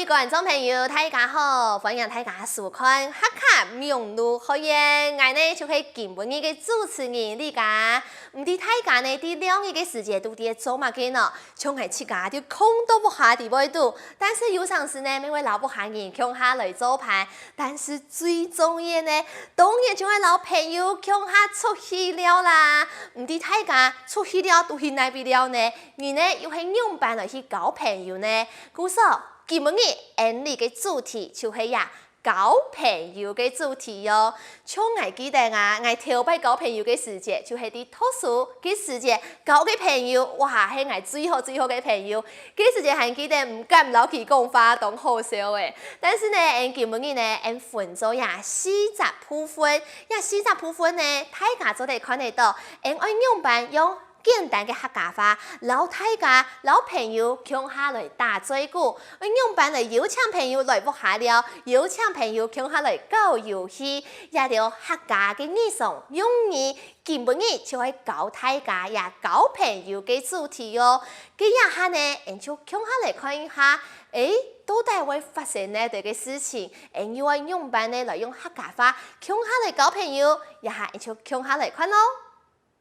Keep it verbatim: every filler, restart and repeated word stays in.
觀眾朋友，大家好，歡迎大家收看客家網路學院。𠊎呢就係今晡日个主持人李佳。毋知大家呢，在尞日个時節都在做麼个呢？像𠊎自家就空到屋下底背肚，但是有常時呢，乜會摎屋下人共下來做伴。但是最重要呢，當然就係摎朋友共下出去尞啦。毋知大家出去尞都去哪位尞呢？你呢又係仰般來去交朋友呢？故所， 今晡日𠊎俚个主題就係呀，交朋友个主題喲。像𠊎記得啊，𠊎頭擺交朋友个時節，就係在讀書个時節，交个朋友，哇，係𠊎最好最好个朋友。該時節還記得毋敢摎佢講話，當好笑欸。但是呢，𠊎俚今晡日呢，𠊎俚分做呀四隻部分，這四隻部分呢，大家做得看得著，𠊎俚愛仰般用 簡單个客家話，摎大家、摎朋友共下來打嘴鼓，愛仰般來邀請朋友來屋下尞，邀請朋友共下來搞遊戲，這兜客家个日常用語，今晡日就愛教大家這交朋友个主題哦。該這下呢，𠊎俚就共下來看一下，欸，到底會發生哪兜个事情？𠊎俚又愛仰般呢來用客家話共下來交朋友？這下𠊎俚就共下來看囉。